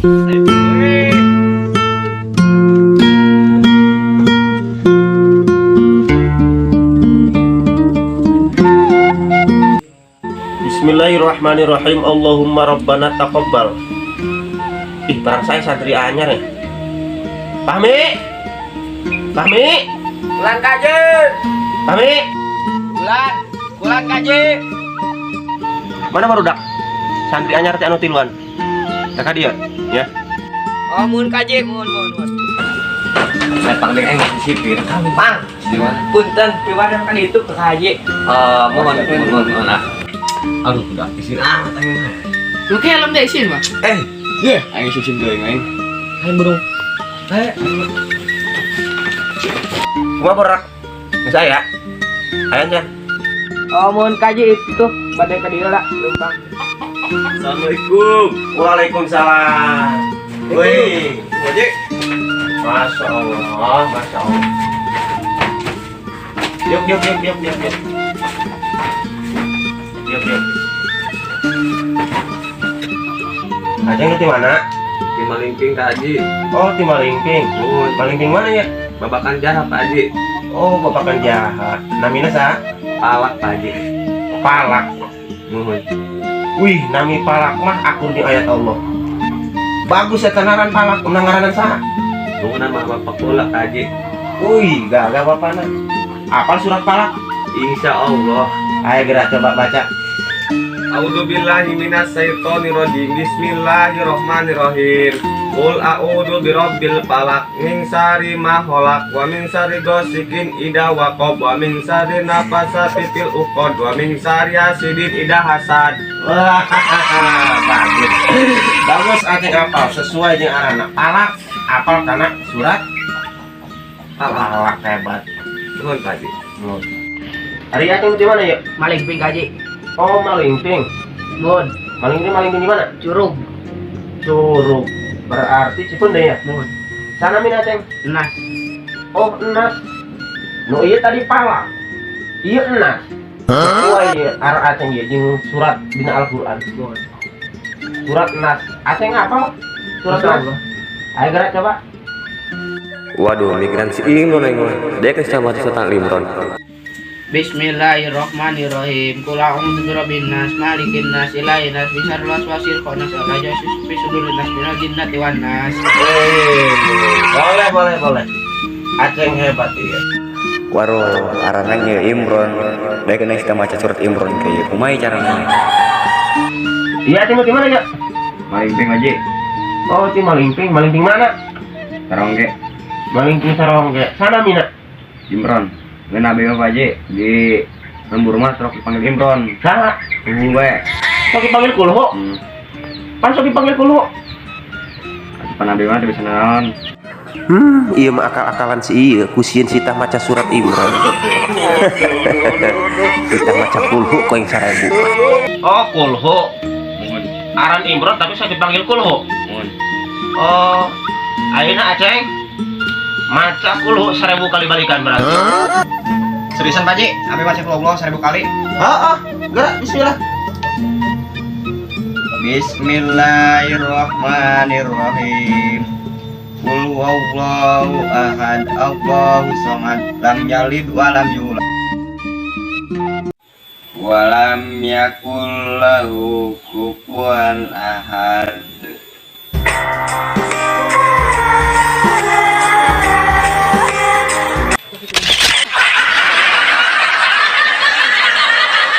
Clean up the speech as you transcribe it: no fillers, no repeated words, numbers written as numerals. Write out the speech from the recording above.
Bismillahirrahmanirrahim. Allahumma rabbana taqabbal. Ih, barang saya santri anyar ya. Fahmi. Fahmi. Bulan kaji. Fahmi. Bulan, bulan kaji. Mana barudak? Santri anyar teh anu tiluan. Kakak dia, ya. Oh, mun kaji, mun mun mun. Saya panggil aing masih sipir. Mang, Di mana? Punten, piwarang kan itu ke kaji. Eh, mohon mohon mohon mohon ah. Aduh, udah isin amat aing mah. Lu kayak helm deh isin mah. Eh, iya, aing isin deui aing. Aing burung. Eh, Kumaha borak? Geus aya. Aya nya. Oh, mun kaji itu badai ka dieu lah, lempang. Assalamualaikum. Waalaikumsalam. Wih, Haji. Masya Allah, Masya Allah. Yuk, yuk, yuk, yuk, yuk, yuk. Yuk, yuk. Aceng lu di mana? Di Malingping Kak Haji. Oh, di Malingping. Mohon. Malingping mana ya? Babakan jahat Pak Haji. Oh, Babakan jahat. Namina sa? Palak Pak Haji. Palak. Mohon. Wih, nami Palak mah akur di ayat Allah. Bagus ya ngaran Palak, menang ngaranan saha? Mohon nama Bapak kula Kak Haji. Wih, gagah bapana. Apal surat Palak? Insya Allah. Ayo gerak coba baca. A'udzubillahi minasyaitonirrajim. Bismillahirrahmanirrahim. Qul a'udzu birabbil falaq min syarri ma khalaq wa min syarri ghasiqin idza waqab wa min syarri nafatsati fil 'uqad wa min syarri hasidin idza hasad. Wah, bagus. Bagus aceng apal sesuai dengan arana. Palak apal karena surat Palak hebat. Nuhun Pak Haji. Hari aceng di mana ya? Malingping kaji. Oh, Malingping. Mun, Malingping Malingping di mana? Curug. Curug. Berarti Cipeundeuy ya? Mun, Sana min aceng. Enas. Oh, enas. Nu iya tadi Palak. Iya enas. Sesuai ya, arah aceng ya jeung surat dina Al-Qur'an. Mun. Surat Nas. Aceng apa? Surat Insya Nas. Allah. Ayo gerak coba. Waduh, mikiran si Imron aing mah. Dia kan sama setan Imron. Bismillahirrahmanirrahim. Qul a'udzu birabbin nas, malikin nas, ilahin nas, min syarril waswasil khannas, allazi yuwaswisu fi sudurin nas, minal jinnati wan nas. Eh, boleh, boleh, boleh. Aceng hebat iya. Waro, arana nya Imron. Dia kena kita maca surat Imron kayak kumaha caranya? Iya, Aceng di mana ya? Malingping aja. Oh, di Malingping. Malingping mana? Sarongge. Malingping Sarongge. Sana mina. Imron. Ngeuna abi mah Pak Haji di lembur mah sok dipanggil Imron. Saha? Gue. Sok dipanggil kulhu. Pan sok dipanggil kulhu. Pan abi mah teu bisa naon. Iya mah akal-akalan si iya, ku sieun sita maca surat Imron. Kita maca kulhu kok yang 1000. Oh, kulhu. Mohon, Aran Imron tapi saya dipanggil kulhu. mohon. Oh, ayeuna Aceng maca kulhu 1000 kali balikan berarti. Seriusan Pak Haji, abi baca Allah 1000 kali. Heeh, gerak bismillah. Bismillahirrahmanirrahim. Qul huwallahu ahad, Allahu samad, lam yalid wa lam yulad wa lam yakul lahu kufuwan ahad.